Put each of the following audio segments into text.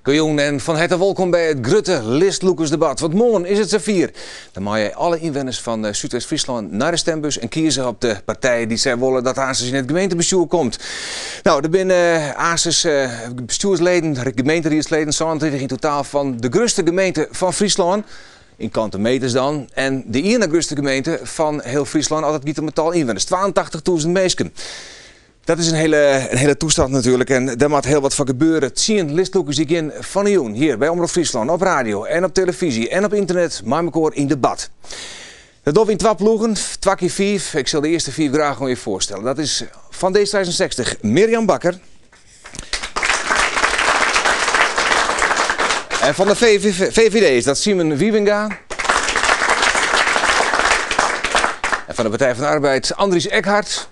Goejûn en fan herte wolkom by it grutte listlûkersdebat. Want moarn is it safier. Dan meie alle ynwenners fan Súdwest-Fryslân nei de stembus en kieze op de partij dy't sy wolle dat aansens yn it gemeentebestjoer komt. No, der binne aansens bestjoersleden, gemeenteriedsleden, 37 yn totaal fan de grutste gemeente fan Fryslân. Yn kante meters dan. En de ien nei grutste gemeente fan hiel Fryslân as it giet om it tal ynwenners, 82.000 minsken. Dat is in hele, in hele toestand natuerlik en dêr moat hiel wat foar gebeure. Tsien listlûkers dy gean fan 'e jûn hjir by Omrop Fryslân op radio en op telefyzje en op ynternet mei mekoar yn debat. Dat dogge we yn twa ploegen, twa kear fiif. Ik sil de earste fiif graach oan je foarstelle. Dat is fan D66 Mirjam Bakker. En fan de VVD is dat Simon Wiebenga. En fan de Partij van de Arbeid Andries Ekhart.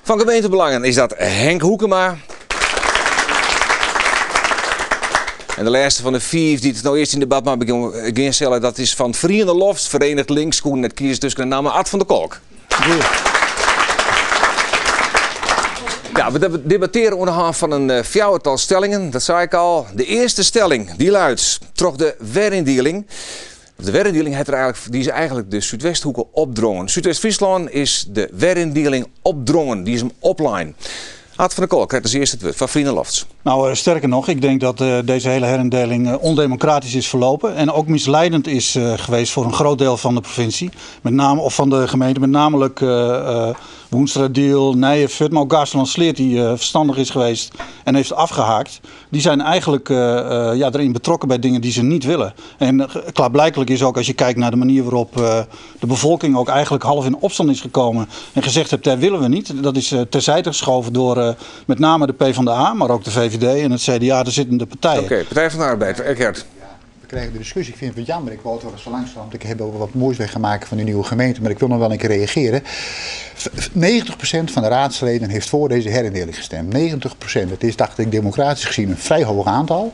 Fan Gemeentebelangen is dat Henk Hoekema. En de lêste fan de fiif dy't it no earst yn debat mei begjinne sille, dat is fan Feriene Lofts, Verenigd Links, koene net kieze tusken de namme Ad van der Kolk. Ja, we debattearje oan de hân fan in eh, fjouwertal stellingen, dat sei ik al. De earste stelling, dy luidt, troch de weryndieling. De weryndieling hat er eigentlik, dy is eigentlik de Súdwesthoeke opdrongen. Súdwest-Fryslân is de weryndieling opdrongen, dy is him oplein. Ad van der Kolk krijt as earste it wurd foar Feriene Lofts. Nou, eh, sterker nog, ik denk dat eh, deze hele herindeling eh, ondemocratisch is verlopen en ook misleidend is geweest voor een groot deel van de provincie, met name, of van de gemeente, met namelijk Wûnseradiel, Nijefurd, maar ook Gaasterlân-Sleat die verstandig is geweest en heeft afgehaakt. Die zijn eigenlijk ja, erin betrokken bij dingen die ze niet willen. En klaarblijkelijk is ook als je kijkt naar de manier waarop de bevolking ook eigenlijk half in opstand is gekomen en gezegd heeft, daar willen we niet. Dat is terzijde geschoven door met name de PvdA, maar ook de VVD en het CDA, de zittende partijen. Oké, Partij van de Arbeid, Ekhart. We krijgen de discussie. Ik vind het jammer. Ik wou het wel eens zo langs want ik heb wel wat moois weggemaakt van die nieuwe gemeente. Maar ik wil nog wel een keer reageren. 90% van de raadsleden heeft voor deze herindeling gestemd. 90%. Dat is, dacht ik, democratisch gezien een vrij hoog aantal.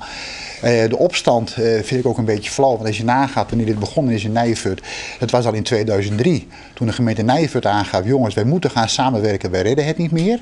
De opstand vind ik ook een beetje flauw. Want als je nagaat wanneer dit begonnen is in Nijefurd. Dat was al in 2003. Toen de gemeente Nijefurd aangaf, jongens, wij moeten gaan samenwerken, wij redden het niet meer.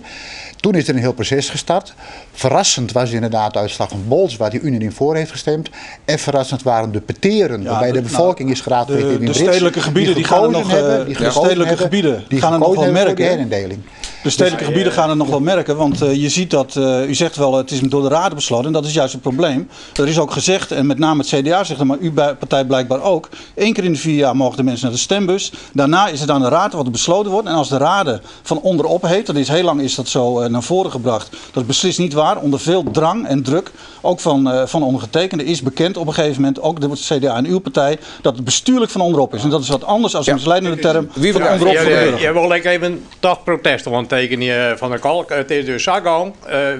Toen is er een heel proces gestart. Verrassend was inderdaad de uitslag van Bolsward, waar die unaniem voor heeft gestemd. En verrassend waren de peteren, waarbij de bevolking is geraadpleegd in De Brits, stedelijke gebieden die gaan het nog, hebben, die de gekozen stedelijke hebben, gebieden die gaan het nog gekozen wel hebben voor de merken. herindeling. De stedelijke gebieden gaan het nog wel merken, want je ziet dat, u zegt wel, het is door de raden besloten en dat is juist het probleem. Er is ook gezegd, en met name het CDA zegt het, maar uw partij blijkbaar ook, 1 keer in de 4 jaar mogen de mensen naar de stembus. Daarna is het aan de raad wat er besloten wordt. En als de raden van onderop heet, dat is heel lang is dat zo naar voren gebracht, dat is beslist niet waar. Onder veel drang en druk, ook van ondergetekende, is bekend op een gegeven moment, ook de CDA en uw partij, dat het bestuurlijk van onderop is. En dat is wat anders als een misleidende term Wie van wil onderop daar? voor de burger. Je wil ik even toch protesten, want tegen die Van der Kolk, het is dus zo gang.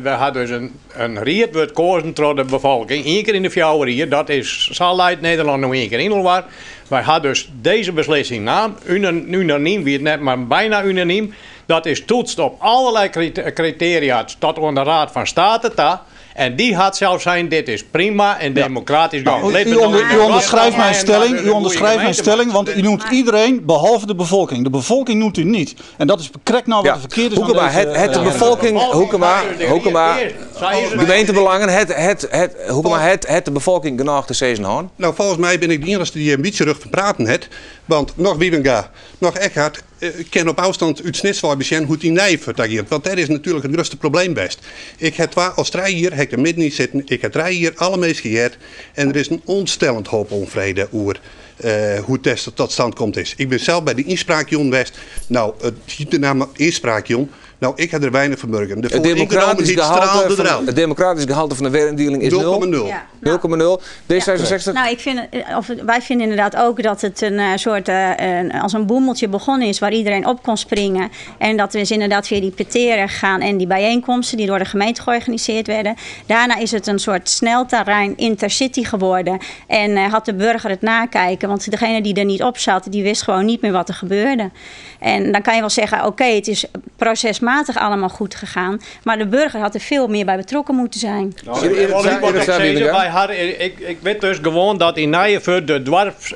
We hadden dus een ried wordt gekozen door de bevolking. 1 keer in de 4 jaar, dat is, zal leidt Nederland nog 1 keer in elkaar. Wij hadden dus deze beslissing naam, unaniem, wie het net maar bijna unaniem. Dat is toetst op allerlei criteria tot onder de Raad van State ta. En die had zelfs zijn, dit is prima en democratisch gang. Let er nog U onderschrijft mijn en stelling, dan u de onderschrijft mijn goede stelling, want u gemeente. noemt iedereen behalve de bevolking. De bevolking noemt u niet. En dat is correct nou wat er verkeerd is aan Hoekema, deze, het de bevolking, De Hoekema, bevolking is Hoekema, de eerste. Zij is het. gemeentebelangen, Hoekema, het de bevolking genoeg te zezen houden? Nou, volgens mij ben ik de enige die een beetje rug van praten heeft. Want nog Wiebenga, nog Ekhart, ken op afstand uit Snitswaar bezien hoe het in Nijefurd daar gaat. Want dat is natuurlijk het grootste probleem best. Ik heb twee, als drie hier, heb ik er midden in zitten. Ik heb 3 hier alle meest geheerd. En er is een ontstellend hoop onvrede over hoe het test tot stand komt is. Ik ben zelf bij de inspraakjon West. Nou, het heet de naam inspraakjon. Nou, ik heb er weinig van merken. De Het straalde eraan. democratisch gehalte van de werindeling is nul. 0,0. Ja. 0,0. D66? Nou, ik vind, of, wij vinden inderdaad ook dat het een soort een, als een boemeltje begonnen is waar iedereen op kon springen. En dat we dus inderdaad via die peteren gaan en die bijeenkomsten die door de gemeente georganiseerd werden. Daarna is het een soort snelterrein intercity geworden. En had de burger het nakijken, want degene die er niet op zat, die wist gewoon niet meer wat er gebeurde. En dan kan je wel zeggen, oké, het is procesmatig allemaal goed gegaan. Maar de burger had er veel meer bij betrokken moeten zijn. Nou, ik wil niet wat ik Eerlijk zeg, zijn, wij hadden, ik weet dus gewoon dat in Nijefurd de dwarfs,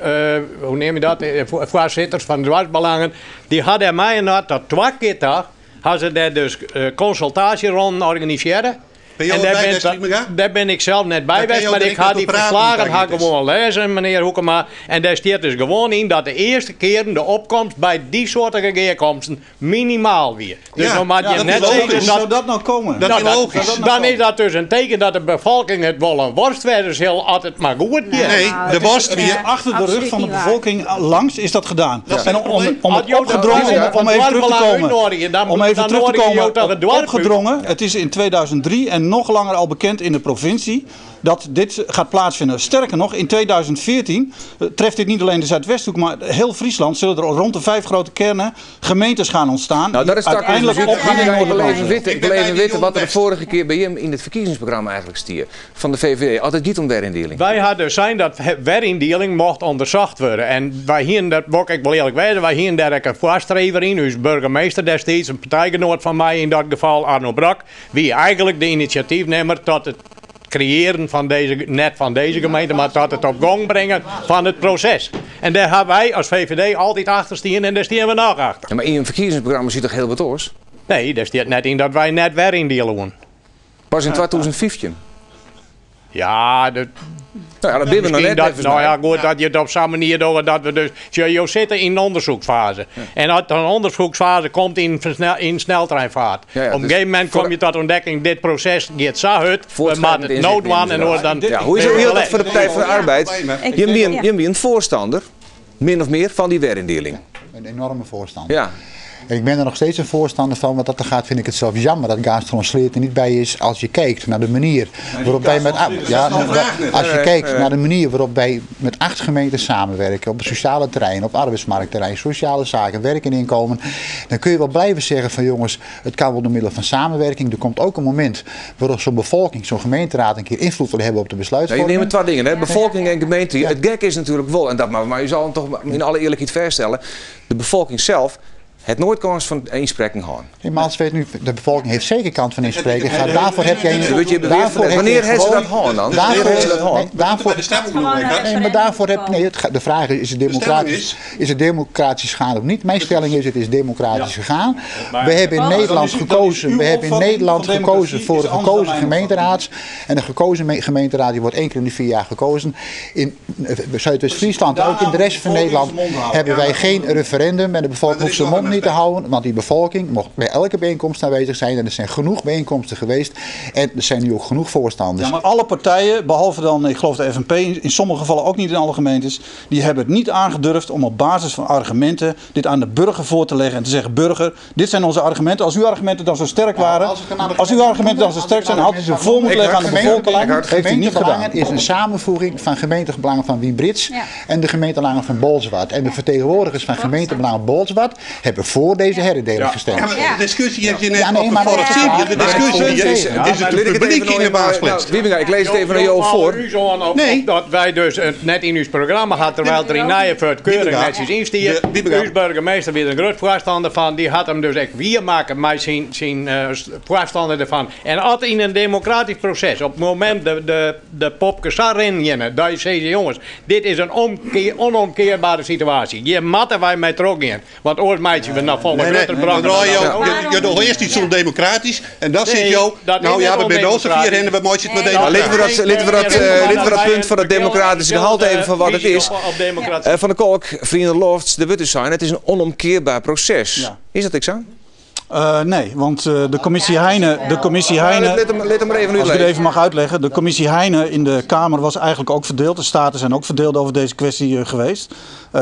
hoe neem je dat, voorzitters van de dwarsbelangen, die hadden mij en dat 2 keer dag, hadden ze daar dus consultatieronden organiseren. Binne jo En derby west, Wybenga? dêr bin ik sels net by Dan kinne west, jo mar der ik ek ha net dy oer praten hoe't ferslagen dat ha giet is. gewoan lêzen, menear Hoekema. En dêr stiet dus gewoan yn dat de earste kearen de opkomst by dy soartige gearkomsten minimaal wie. Dus Ja, no moat ja, je dat net is logisch. sizze Hoe dat zou dat nou komen? Dat Nou, is logisch. Dat nou dan komen? is dat dus in teken dat de befolking it wol in worst wêze sil as it mar goed giet. Nee, Nou, de het is worst wie. Achter de rug absoluut van de niet waar. bevolking langs is dat gedaan. Dat is En het om, probleem. om Als het jo dat opgedrongen, dorp- om even terug te dorpbelang komen. uitnodigen, dan- Om even dan terug te nodigen jo komen. toch het dorp uit? Opgedrongen. Het is in 2003 en nog langer al bekend in de provincie dat dit gaat plaatsvinden. Sterker nog, in 2014 treft dit niet alleen de Zuidwesthoek, maar heel Friesland zullen er rond de 5 grote kernen gemeentes gaan ontstaan. Nou, dat is die straks uiteindelijk opgaan in Ik wil even Noord-Holland. weten, ik Ik ben wil bij even die weten wat er de Jong vorige keer bij hem in het verkiezingsprogramma eigenlijk stier. Van de VVD. Altijd niet om werindeling. Wij hadden zijn dat werindeling mocht onderzocht worden. En wij hier, dat moet ik wel eerlijk weten, wij hier daar ook een voorstrever in. Uw burgemeester destijds, een partijgenoot van mij in dat geval, Arno Brok, wie eigenlijk de initiatiefnemer tot het creëren van deze, net van deze gemeente, maar tot het op gang brengen van het proces. En daar hebben wij als VVD altijd achter staan en daar staan we nog achter. Ja, maar in een verkiezingsprogramma zit toch heel wat oors? Nee, daar staat net in dat wij net werindelen doen. Pas in 2015. Ja, dat, Nou ja, dat ben we nog Misschien net dat, even. nou ja, goed, dat je het op zo'n manier doet dat we dus. Je zit in een onderzoeksfase. En als een onderzoeksfase komt in sneltreinvaart. Ja, ja, op een dus gegeven moment voor- kom je tot ontdekking, dit proces gaat zo hard, we Voortschrijdend maken het inzicht noodwan nemen en ze hoor dan. Ja, hoe is het, hoe is dat voor de Partij van de Arbeid? Ik- Je bent Ja. je bent een voorstander, min of meer, van die werindeling. Een enorme voorstander. Ja. En ik ben er nog steeds een voorstander van, want dat er gaat vind ik het zelf jammer dat Gaasterlân-Sleat er niet bij is als je kijkt naar de manier waarop wij met ja, als je kijkt naar de manier waarop wij met 8 gemeenten samenwerken op het sociale terrein, op arbeidsmarktterrein, sociale zaken, werk en inkomen, dan kun je wel blijven zeggen van jongens, het kan wel door middel van samenwerking. Er komt ook een moment waarop zo'n bevolking, zo'n gemeenteraad een keer invloed wil hebben op de Nou, je besluitvorming. neemt twee dingen, hè? Bevolking en gemeente. Het gek is natuurlijk wel, en dat maar je zal hem toch in alle eerlijkheid vaststellen, de bevolking zelf het nooit kans van inspreking gaan. Nee, maar als weet nu, de bevolking heeft zeker kans van inspreken. Ga, daarvoor heb jij een. Weet je, beweert daarvoor heb wanneer je heeft ze gewoon- dat gaan dan? Wanneer Daarvoor, heeft ze dat gaan? nee, daarvoor, Bij de stemming bedoel ik, hè? nee, maar daarvoor heb nee, het, de vraag is: is het democratisch, is het democratisch gegaan of niet? Mijn stelling is: het is democratisch gegaan. We hebben in Dan Nederland is uw- dan is gekozen, uw we hebben in opvatting Nederland van gekozen democratie voor is een anders dan gekozen mijn gemeenteraad. En een gekozen gemeenteraad die wordt 1 keer in de 4 jaar gekozen. In Zuidwest-Friesland, ook in de rest van Daarna Nederland, de bevolking zijn mond houden. hebben wij geen referendum en de bevolking Maar er hoeft is zijn nog mond een niet te aspect. houden, want die bevolking mocht bij elke bijeenkomst aanwezig zijn. En er zijn genoeg bijeenkomsten geweest. En er zijn nu ook genoeg voorstanders. Ja, maar alle partijen, behalve dan, ik geloof de FNP, in sommige gevallen ook niet in alle gemeentes, die hebben het niet aangedurfd om op basis van argumenten dit aan de burger voor te leggen en te zeggen: burger, dit zijn onze argumenten. Als uw argumenten dan zo sterk waren, als ik dan naar de als uw argumenten dan zo sterk zijn, had u ze voor moeten leggen aan de bevolking. Heeft u niet gedaan. Gemeentebelangen is een samenvoeging van gemeentebelangen van Wien-Brits Ja. en de gemeentebelangen van Bolsward. En de vertegenwoordigers van gemeentebelangen Bolsward hebben voor deze herindeling gestemd. Ja, maar de discussie heb je net Ja, nee, op maar het dat vorig is filmpje. waar. De Maar discussie het is, is- is het Laat ik publiek even in nog de even- baas nou, Wybenga, ik lees het even naar jou voor. Nee. Nee. Dat wij dus het net in uw programma hadden, terwijl er in Nijefurt keurig Wybenga. netjes instier. De- Wybenga. Uw burgemeester weer een groot voorstander van, die had hem dus echt weer maken met zijn voorstander ervan. En als in een democratisch proces, op het moment de popke zat in, dat je zegt, jongens, dit is een onomkeerbare situatie. Hier matten wij mee terug in. Want ooit meidje we naar volle Nee, nee, grote dan brand. draai je, Waarom je, je doet eerst iets ondemocratisch en dan Nee, zit jou, dat is nou ja, net we zijn onze vier ondemocratisch. en we maken het met Nee, Nou, laten we dat, laten we dat, laten we dat punt van het democratische gehalte even van wat het is. Op, op democratie. Van de Kolk, vrienden Lofts, de Wutte zijn, het is een onomkeerbaar proces. Ja. Is dat ik zo? Nee, want de commissie Heijnen, de commissie Heijnen, Let hem, let hem maar even nu Als ik het lezen. even mag uitleggen, de commissie Heijnen in de Kamer was eigenlijk ook verdeeld. De Staten zijn ook verdeeld over deze kwestie geweest.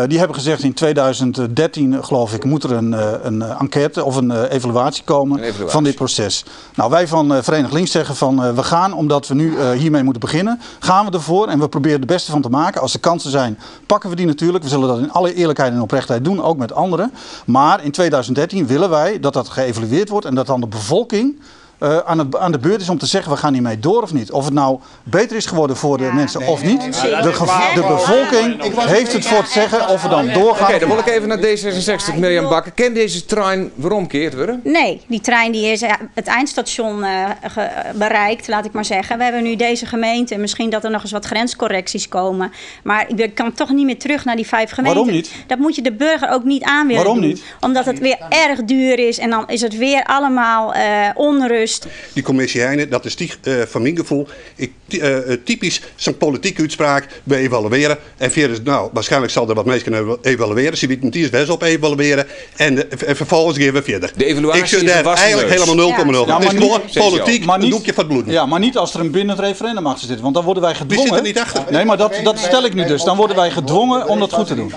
Die hebben gezegd in 2013, geloof ik, moet er een enquête of een evaluatie komen Een evaluatie. van dit proces. Nou, wij van Verenigd Links zeggen van we gaan, omdat we nu hiermee moeten beginnen, gaan we ervoor en we proberen het beste van te maken. Als er kansen zijn, pakken we die natuurlijk. We zullen dat in alle eerlijkheid en oprechtheid doen, ook met anderen. Maar in 2013 willen wij dat dat geëvalueerd wordt en dat dan de bevolking aan de beurt is om te zeggen, we gaan hiermee door of niet. Of het nou beter is geworden voor de mensen of niet. De bevolking heeft het voor het zeggen of we dan doorgaan. Oké, dan wil ik even naar D66, Mirjam Bakker. Ken deze trein waarom keert worden? Nee, die trein die is het eindstation bereikt, laat ik maar zeggen. We hebben nu deze gemeente. Misschien dat er nog eens wat grenscorrecties komen. Maar ik kan toch niet meer terug naar die 5 gemeenten. Waarom niet? Dat moet je de burger ook niet aan willen Waarom doen. niet? Omdat het weer erg duur is en dan is het weer allemaal onrust. bewust. Dy kommisje Heijnen, dat is foar myn gefoel typysk sa'n politike útspraak, we evaluearje en fierders, no, waarskynlik sil der wat minsken evaluearje, se witte net iens wêr se op evaluearje en ferfolgens gean we fierder. De evaluaasje Ik sjoch is in dêr wassen eigenlik neus. helemaal nul komma nul fan. Ja, It is maar gewoan niet- polityk Maar in niet- doekje foar it bloeden. Ja, maar niet als er een bindend referendum achter zit. Want dan worden wij gedwongen. zitten niet achter. Nee, maar dat stel ik nu dus. Dan worden wij gedwongen om dat goed te doen.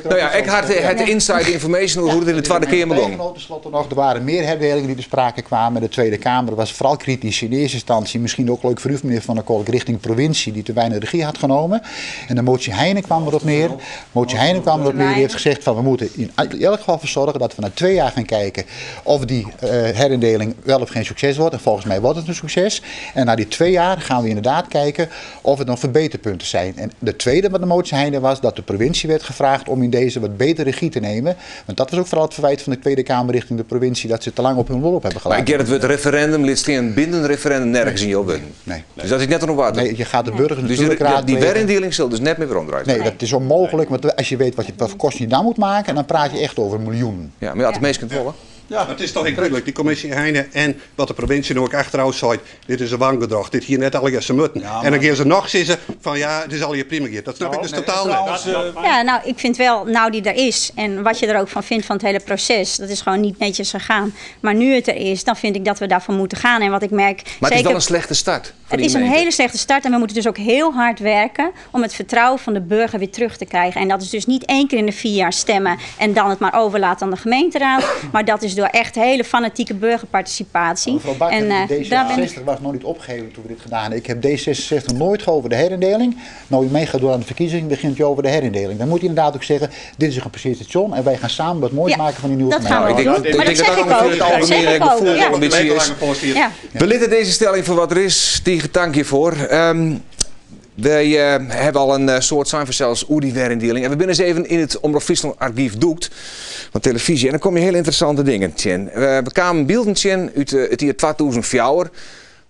Nou ja, ik had het inside information hoe het in de Tweede Kamer ging. Tenslotte nog, er waren meer herdelingen die ter sprake kwamen. De Tweede Kamer was vooral kritisch in eerste instantie. Misschien ook leuk voor u, meneer Van der Kolk, richting provincie die te weinig regie had genomen. En de motie Heijnen kwam erop neer. Motie Heijnen kwam erop neer. Die heeft gezegd van we moeten in elk geval verzorgen dat we na 2 jaar gaan kijken of die herindeling wel of geen succes wordt. En volgens mij wordt het een succes. En na die 2 jaar gaan we inderdaad kijken of het nog verbeterpunten zijn. En de tweede wat de motie Heijnen was, dat de provincie werd gevraagd om in deze wat betere regie te nemen. Want dat was ook vooral het verwijt van de Tweede Kamer richting de provincie, dat ze te lang op hun lol op hebben gelaten. Maar Gerrit, het referendum liet staan een bindend referendum nergens in jouw woorden. Nee. Dus dat is net nog waard. Nee, je gaat de burgers Dus natuurlijk die raadplegen. werindeling zal dus net meer weer omdraaien. Nee, dat is onmogelijk. Want als je weet wat voor kosten je dan moet maken, dan praat je echt over miljoenen. Ja, maar ja, het meest kunt volgen. Ja. Het is toch duidelijk, die commissie Heijnen en wat de provincie nu ook achterhoudt, zei, dit is een wangedrag, dit hier net al eens mutten. Ja, maar- En dan gaan ze nog zeggen van ja, het is al je prima geert. Dat snap ik dus totaal niet. Trouwens, Ja, nou, ik vind wel, nou die er is en wat je er ook van vindt van het hele proces, dat is gewoon niet netjes gegaan. Maar nu het er is, dan vind ik dat we daarvoor moeten gaan. En wat ik merk, Maar het is zeker wel een slechte start voor Het die is een gemeente. hele slechte start en we moeten dus ook heel hard werken om het vertrouwen van de burger weer terug te krijgen. En dat is dus niet 1 keer in de 4 jaar stemmen en dan het maar overlaten aan de gemeenteraad. Maar dat is door echt hele fanatieke burgerparticipatie. Mevrouw Bakker, En, daar ben ik D66 was nog niet opgegeven toen we dit gedaan hebben. Ik heb D66 nooit over de herindeling. Nou, u mee gaat doen aan de verkiezing, begint u over de herindeling. Dan moet u inderdaad ook zeggen, dit is een gepasseerd station en wij gaan samen wat moois Ja, maken van die nieuwe dat gemeente. gaan we Nou, ik ook denk, doen. ik Maar denk dat dat zeg dat ik ongeveer ook. het Dat zeg algemene ik ook, gevoel ja. een beetje is. Ja. We litten deze stelling voor wat er is. Tegen dank je voor. Wij hebben al een soort zijn zelfs hoe die werindeling. En we binnen eens even in het Omrop Fryslân archief doekt. Van televisie. En dan kom je hele interessante dingen tjen. We kwamen beelden tjen uit het jaar 2004.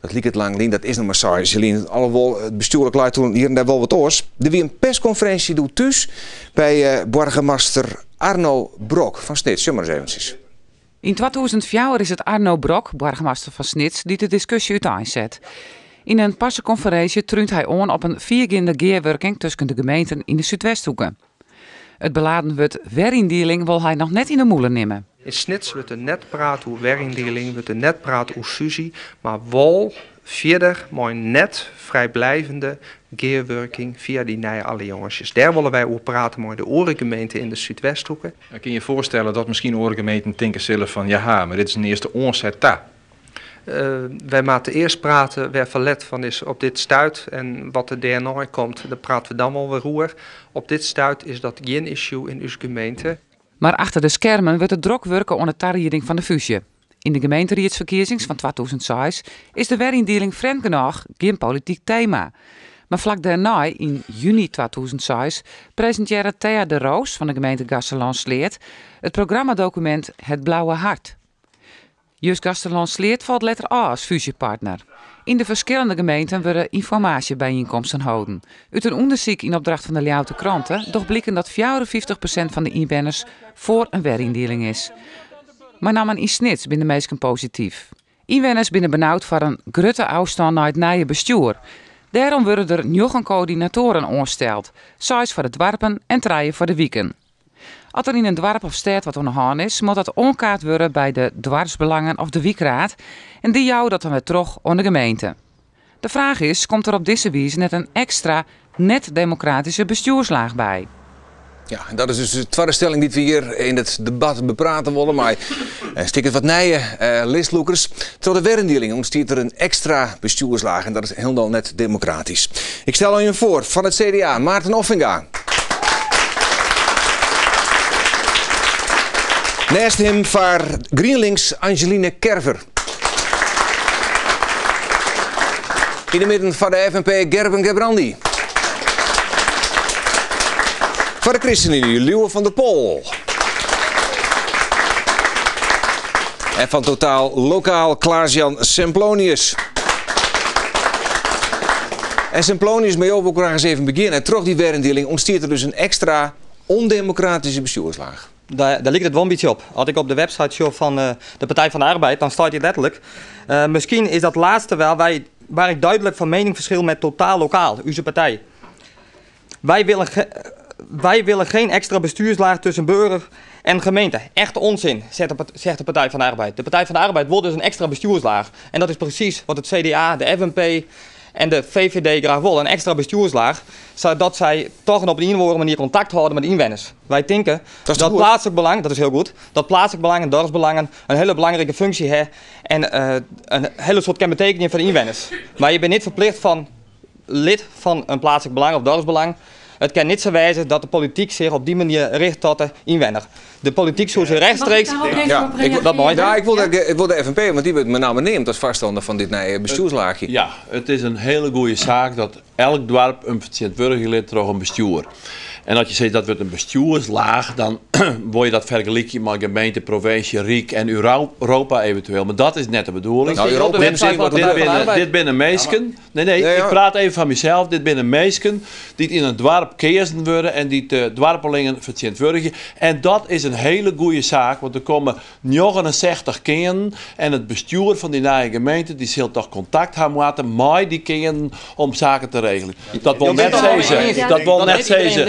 Dat liep het lang lien, dat is nog maar saai. Celine, alhoewel het bestuurlijk leidt toen hier en daar wel wat oors. Er wie een persconferentie doet thuis bij burgemeester Arno Brok van Snits. Zullen we maar eens eventjes. In 2004 is het Arno Brok, burgemeester van Snits, die de discussie uiteinzet. In een persconferentie trunt hij aan op een viergaande gearwerking tussen de gemeenten in de Zuidwesthoeken. Het beladen wordt werindeling wil hij nog net in de molen nemen. In Snits wordt er net praat over werindeling, wordt er net praat over fusie, maar wol verder mooi net vrijblijvende gearwerking via die nieuwe allianties. Daar willen wij over praten met de orengemeenten in de Zuidwesthoeken. Dan kun je je voorstellen dat misschien orengemeenten denken zullen van ja, maar dit is een eerste onzet daar. Wij moeten eerst praten waar verlet van is op dit stuit en wat er daarna komt, daar praten we dan wel weer over. Op dit stuit is dat geen issue in uw gemeente. Maar achter de schermen wordt het druk werken aan de tariëring van de fusie. In de gemeenteraadsverkiezings van 2006 is de werindeling vreemd genoeg geen politiek thema. Maar vlak daarna, in juni 2006, presenteerde Thea de Roos van de gemeente Gaasterlân-Sleat het programmadocument Het Blauwe Hart. Just Gaasterlân-Sleat valt letter A als fusiepartner. In de verschillende gemeenten worden informatiebijeenkomsten gehouden. Uit een onderzoek in opdracht van de Ljouwter Kranten doch blikken dat 54% van de inwoners voor een werindeling is. Maar nam men in Snits binnen de meesten positief. Inwoners binnen benauwd voor een grote afstand naar het nieuwe bestuur. Daarom worden er 9 coördinatoren aangesteld, 6 voor de dwarpen en 3 voor de wieken. Als er in een dwarp of stad wat aan de hand is, moet dat onkaart worden bij de dwarsbelangen of de wiekraad en die jou dat dan weer terug aan de gemeente. De vraag is, komt er op deze wijze net een extra, net democratische bestuurslaag bij? Ja, en dat is dus de tweede stelling die we hier in het debat bepraten willen. Maar stik het wat nijen, listloekers. Terwijl de werindeling ontstaat er een extra bestuurslaag en dat is helemaal net democratisch. Ik stel aan je voor van het CDA, Maarten Offinga. Naast hem vaar GroenLinks Angeline Kerver. In de midden van de FNP Gerben Gerbrandy. Voor de ChristenUnie Lieuwe van der Pol. En van Totaal Lokaal Klaas-Jan Semplonius. En Semplonius, met jou wil ik graag eens even beginnen. En terug die werindeling ontstaat er dus een extra ondemocratische bestuurslaag. Dêr liket it wol in bytsje op. As ik op de website sjoch fan de Partij van de Arbeid, dan stiet hjir letterlik, Misschien is dat laatste wel wij, waar ik duidelijk van mening verschil met Totaal Lokaal, onze partij. Wij willen geen extra bestuurslaag tussen burger en gemeente. Echt onzin, zegt de Partij van de Arbeid. De Partij van de Arbeid wil dus een extra bestuurslaag. En dat is precies wat het CDA, de FNP en de VVD graag willen. Een extra bestuurslaag, zodat zij toch op een of andere manier contact houden met de inwoners. Wij denken dat, dat plaatselijk belang, dat is heel goed, dat plaatselijk belang en dorpsbelangen een hele belangrijke functie hebben en een hele soort kan betekenen voor de inwoners. Maar je bent niet verplicht van lid van een plaatselijk belang of dorpsbelang. Het kan niet zo wijzen dat de politiek zich op die manier richt tot de inwoner. De politiek zou zich rechtstreeks... Ja, dat mooi. Ja, ik wil de FNP, want die wordt met name neemt als vaststander van dit nieuwe bestuurslaagje. Ja, het is een hele goede zaak dat elk dorp een vertegenwoordiger lid door een bestuur. En als je zegt dat wordt een bestuurslaag, dan word je dat vergelijken met gemeente, provincie, Riek en Europa eventueel. Maar dat is net de bedoeling. Nou, Europa, dit binnen meesken. Nee, ik praat even van mezelf. Dit binnen meesken die in een dorp keersen worden en die de dwarpelingen vertegenwoordigen. En dat is een hele goede zaak, want er komen 69 kinderen en het bestuur van die nieuwe gemeente die zal toch contact hebben moeten met die kinderen om zaken te regelen. Dat wil net zeggen. Dat wil net zeggen.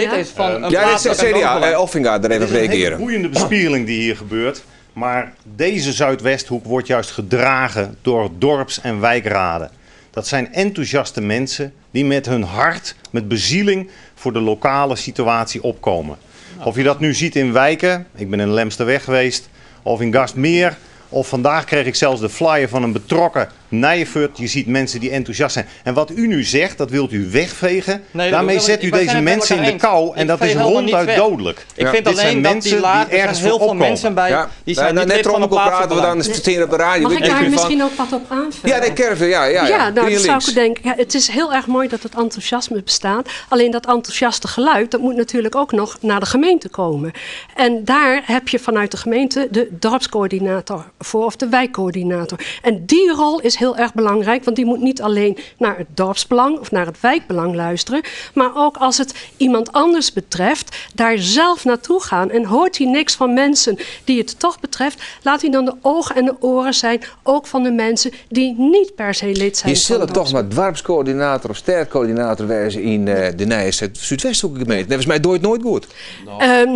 Ja, dit is CDA. Offinga er even op reageren. Het is een boeiende bespiegeling die hier gebeurt. Maar deze Zuidwesthoek wordt juist gedragen door dorps- en wijkraden. Dat zijn enthousiaste mensen die met hun hart, met bezieling voor de lokale situatie opkomen. Of je dat nu ziet in wijken, ik ben in Lemsterweg geweest, of in Gastmeer, of vandaag kreeg ik zelfs de flyer van een betrokken Nijefurt. Je ziet mensen die enthousiast zijn. En wat u nu zegt, dat wilt u wegvegen. Nee, daarmee zet u deze mensen in de kou en dat is ronduit dodelijk. Ik vind Dit alleen zijn dat mensen die laag, die er ergens zijn heel voor veel opkomen. mensen bij. Ja. Die zijn Nou, niet net lid van erom een ook praten we dan plaatselijk op de radio. Mag ik daar misschien ook wat op aanvullen? Ja, de Kerven, ja. Ja, nou, dat zou ik denken. Ja, het is heel erg mooi dat het enthousiasme bestaat. Alleen dat enthousiaste geluid, dat moet natuurlijk ook nog naar de gemeente komen. En daar heb je vanuit de gemeente de dorpscoördinator voor of de wijkcoördinator. En die rol is heel erg belangrijk, want die moet niet alleen naar het dorpsbelang of naar het wijkbelang luisteren, maar ook als het iemand anders betreft, daar zelf naartoe gaan. En hoort hij niks van mensen die het toch betreft, laat hij dan de ogen en de oren zijn, ook van de mensen die niet per se lid zijn. Je zullen toch maar dwarpscoördinator of stercoördinator wezen in de Nijs Zuidwesthoekgemeente. Volgens mij doe je het nooit goed.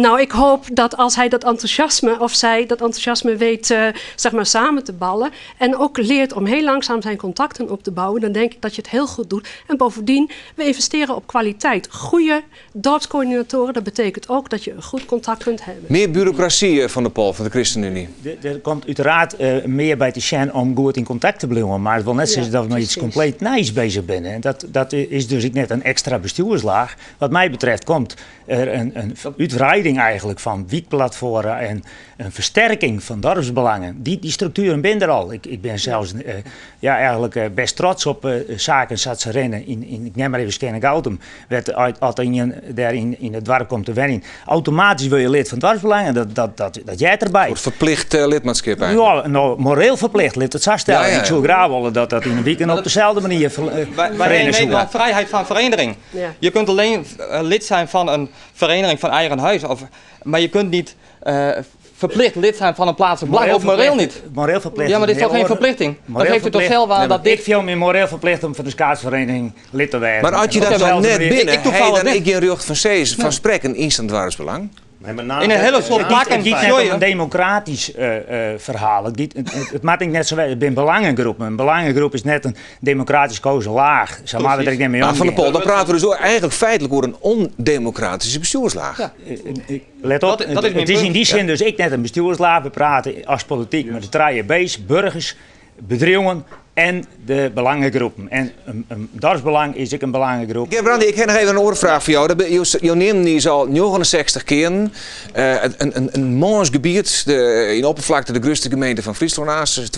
Nou, ik hoop dat als hij dat enthousiasme of zij dat enthousiasme weet zeg maar samen te ballen en ook leert om heel langzaam zijn contacten op te bouwen, dan denk ik dat je het heel goed doet. En bovendien, we investeren op kwaliteit. Goede dorpscoördinatoren, dat betekent ook dat je een goed contact kunt hebben. Meer bureaucratie van de Pol, van de ChristenUnie. Er komt uiteraard meer bij te zijn om goed in contact te blijven. Maar het wil net zeggen dat we met iets compleet nieuws bezig zijn. En dat is dus net een extra bestuurslaag. Wat mij betreft komt er een uitbreiding eigenlijk van wijkplatformen en een versterking van dorpsbelangen. Die structuren ben er al. Ik ben zelfs eigenlijk best trots op zaken zat ze rennen. Ik neem maar even Skearnegoutum. Werd altijd daar in het dorp komt te wennen. Automatisch wil je lid van dorpsbelangen. Dat jij erbij. Wordt verplicht lidmaatschap eigenlijk. Ja, nou, moreel verplicht, lid het zo stellen. Ja. Ik zou graag willen dat dat in een weekend op dezelfde manier Wij in Nederland vrijheid van vereniging. Ja. Je kunt alleen lid zijn van een vereniging van eigen huis. Maar je kunt niet verplicht lid zijn van een plaatselijk belang, of moreel niet. Moreel verplicht. Ja, maar dit is toch geen verplichting? Dat geeft u toch zelf aan dat dit... Ik viel me moreel verplicht om van de schaatsvereniging lid te worden. Maar als je dat dan net binnen, heb je dan ik geen recht van zees, van spreken instant dorpsbelang? Nee, maar in een hele soort plakken. Het gaat net om een democratisch verhaal. Het maakt niet net zo. Het is een belangengroep. Een belangengroep is net een democratisch gekozen laag. Zeg maar, we er niet mee maar Van der Pol, dan praten we dus eigenlijk feitelijk over een ondemocratische bestuurslaag. Ja. Let op, dat is het is in die zin dus ik net een bestuurslaag. We praten als politiek met de drie B's, burgers, bedrijven en de belangengroepen. En een dorpsbelang is ook een belangengroep. Gerbrandy, ik heb nog even een oorvraag voor jou. Je neemt nu al 69 keer een mans gebied, in oppervlakte de grootste gemeente van Friesland,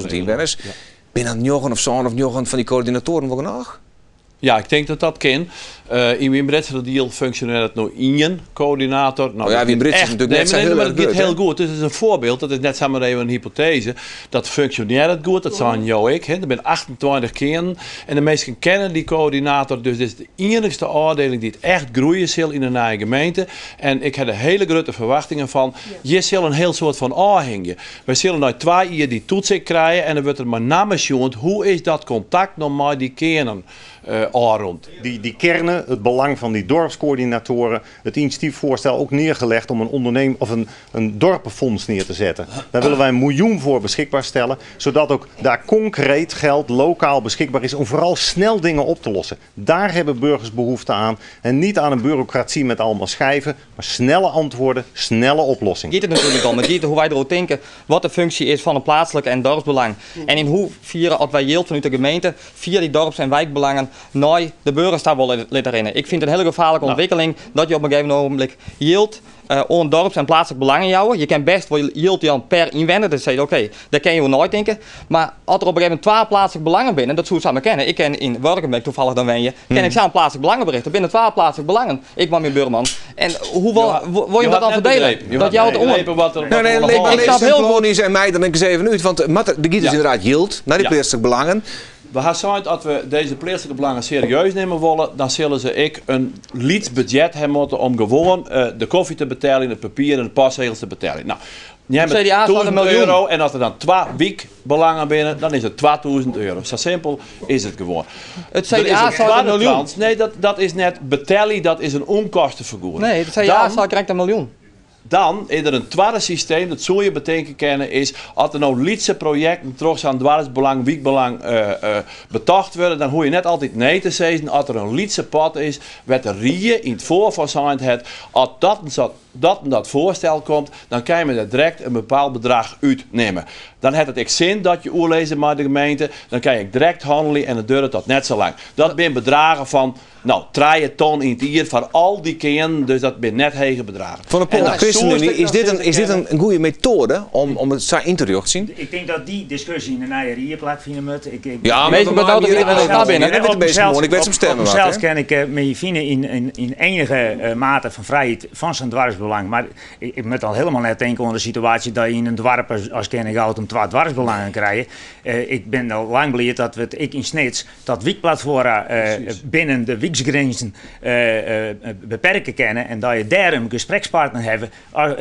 82.000 inwoners. Ben dat 9 of zo'n of 9 van die coördinatoren wel genoeg? Ja, ik denk dat dat kan. Yn Wymbritseradiel funksjonearret no ien koördinator. Oh ja, Wymbrits is natuerlik net sa hiel erch grut. Dat giet hiel goed. Dus it is in foarbyld, dat is net samar even in hypoteze. Dat funksjonearret goed, dat seinen jo ek. Der binne 28 kearnen en de minsken kenne dy koördinator. Dus dit is de iennichste ôfdieling dy't echt groeie sil yn de nije gemeente. En ik ha der hiele grutte ferwachtingen fan. Hjir sil in hiel soad fan ôfhingje. Wy sille nei twa jier dy toets ek krije en dan wurdt der mei namme sjoen hoe is dat kontakt no mei dy kearnen ôfrûn. Die kernen, het belang van die dorpscoördinatoren, het initiatiefvoorstel ook neergelegd om een onderneem of een, een dorpenfonds neer te zetten. Daar willen wij 1 miljoen voor beschikbaar stellen, zodat ook daar concreet geld lokaal beschikbaar is om vooral snel dingen op te lossen. Daar hebben burgers behoefte aan en niet aan een bureaucratie met allemaal schijven, maar snelle antwoorden, snelle oplossingen. Giet it natuerlik om. It giet hoe wy deroer tinke wat de funksje is fan in pleatslik en dorpsbelang. En yn hoefiere oft wy jild fanút de gemeente fia dy dorps- en wijkbelangen nei de burgers ta wolle litte rinne. Ik fyn it in hiele gefaarlike ûntwikkeling dat je op in gegeven ogenblik jild oan dorps- en pleatslik belangen jouwe. Je kin bêst wol jild jaan per ynwenner, dan sizze je oké, dêr kinne je oer neitinke. Mar as der op in gegeven momint twa pleatslik belangen binne, dat soe samar kinne. Ik kin yn Workum, wêr't ik toevallig dan wenje, kin ik sa in pleatslik belangeberjocht. Der binne twa pleatslik belangen, ik mei myn buorman. En hoe wol je dat dan ferdele? Dat jout oan. Nee, nee, nee, ik snap heel goed. en mij dan eens even uit, want der giet dus ynderdaad jild nei dy pleatslike belangen. We ha sein dat we dizze pleatslike belangen serieus nimme wolle, dan sille se ek in lyts budzjet ha moatte om gewoan de kofje te beteljen, it papier en de postsegels te beteljen. No, nim it 1000 euro en as der dan twa wykbelangen binne, dan is it 2000 euro. Sa simpel is it gewoan. It CDA seit in miljoen. Nee, dat is net betelje, dat is in ûnkostefergoeding. Nee, it CDA seit krekt in miljoen. Dan is der in twadde systeem, dat soe je betinke kinne, is as der no lytse projekten troch sa'n doarpsbelang, wykbelang betocht wurde, dan hoege je net altyd nee te sizzen as der in lytse pot is wêr't de rie yn it foar fan sein hat, as dat en dat en dat foarstel komt, dan kinne we der direkt in bepaald bedrach útnimme. Dan hat it ek sin dat je oerlizze mei de gemeente, dan kin je direkt hannelje en dan duorret dat net sa lang. Dat binne bedraggen fan no, 3 ton yn it jier foar al dy kearnen, dus dat binne net hege bedraggen. Van der Pol, ChristenUnie, is dit in goede metoade om it sa yn te rjochtsjen? Ik tink dat dy diskusje yn de nije rie plakfine moat. Ik, ja, maar ik weet hem stemmen. Sels kin ik my fine yn enige mate fan frijheid fan sa'n doarpsbelang. Mar ik moat al hielendal net tinke oan de situaasje dat je yn in doarp as Skearnegoutum twa doarpsbelangen krije. Ik bin al lang bliid dat we it ek yn Snits dat wykplatfoarma binnen de wyksgrinzen beperke kinne en dat je dêr in gesprekspartner hawwe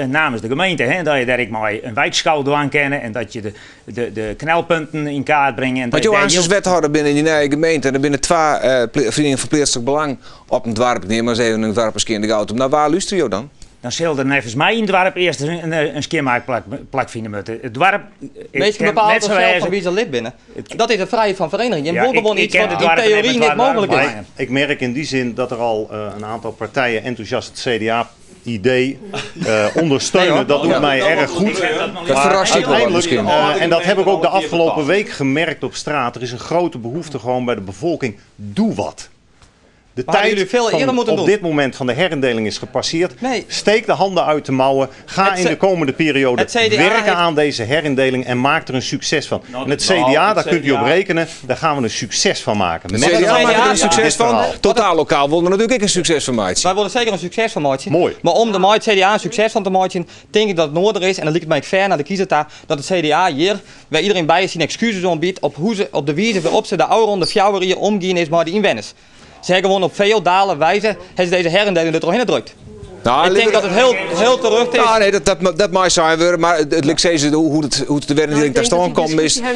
namens de gemeente. Hè, dat je dêr ek mei in wykskou dwaan kinne en dat je de knelpunten yn kaart bringe. En dat jo as wethâlder binne yn dy nije gemeente en der binne twa ferieningen fan pleatslik belang op in doarp, neam mar ris even in doarp as Skearnegoutum. No, wa lústerje jo dan? Dan sil der neffens my yn it doarp earst in skjinmaak plakfine moatte. It doarp. Minsken bepale toch sels fan wie se lid binne. Dat is de frijheid fan vereniging. Je wol gewoan iets wat yn teory net mooglik is. Ik merk yn dy sin dat der al in oantal partijen entûsjast it CDA-idee ondersteunen. Dat doet mij erg goed. Dat verrast je wel misschien. En dat heb ik ook de afgelopen week gemerkt op straat. Er is een grote behoefte gewoon bij de bevolking. Doe wat. De tijd veel van moeten op doen. dit moment van de herindeling is gepasseerd. Nee. Steek de handen uit de mouwen. Ga in de komende periode werken aan deze herindeling en maak er een succes van. Nou, En het nou, CDA, het daar kunt u op CDA rekenen, daar gaan we een succes van maken. Het Met CDA maakt er een dit succes van. verhaal. Totaal lokaal wol der natuerlik ek in sukses fan meitsje. Wy wolle seker in sukses fan meitsje. Moai. Mar om der mei it CDA in sukses fan te meitsjen, tink ik dat it nedich is, en dan liket my ek fair nei de kiezer ta, dat it CDA hjir, wêr iderien by is, syn ekskuzes oanbiedt op, hoe se, op de wize wêrop't se de ôfrûne 4 jier omgien is mei de ynwenners. Se hawwe gewoan op feodale wize ha se dizze herindeling der trochhinne drukt. Nou, Ik tink dat it hiel, hiel terjochte is. Nou, nee, dat mei sein wurde, mar it liket sizze hoe it de werindeling ta stân kommen is. Daar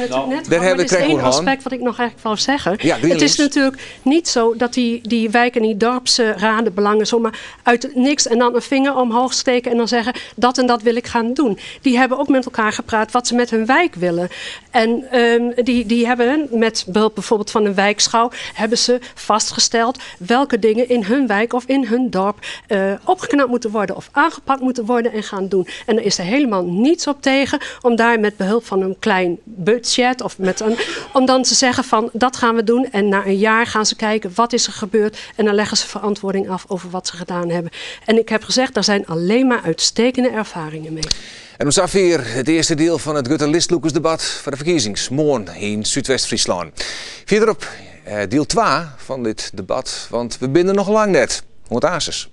hebben we is één aspect wat ik nog eigenlijk wou zeggen. Ja, het is natuurlijk niet zo dat die wijken, die dorpsraden, belangen zomaar uit het niks en dan een vinger omhoog steken en dan zeggen dat en dat wil ik gaan doen. Die hebben ook met elkaar gepraat wat ze met hun wijk willen. En die hebben met behulp bijvoorbeeld van een wijkschouw hebben ze vastgesteld welke dingen in hun wijk of in hun dorp opgeknapt moeten worden of aangepakt moeten worden en gaan doen. En er is er helemaal niets op tegen om daar met behulp van een klein budget of met een, om dan te zeggen van dat gaan we doen en na een jaar gaan ze kijken wat is er gebeurd en dan leggen ze verantwoording af over wat ze gedaan hebben. En ik heb gezegd, daar zijn alleen maar uitstekende ervaringen mee. En om safier it earste diel fan it grutte listlûkersdebat foar de ferkiezings. Moarn yn Súdwest-Fryslân. Fierderop Diel 2 fan dit debat, want we binne noch lang net. Oant aansens.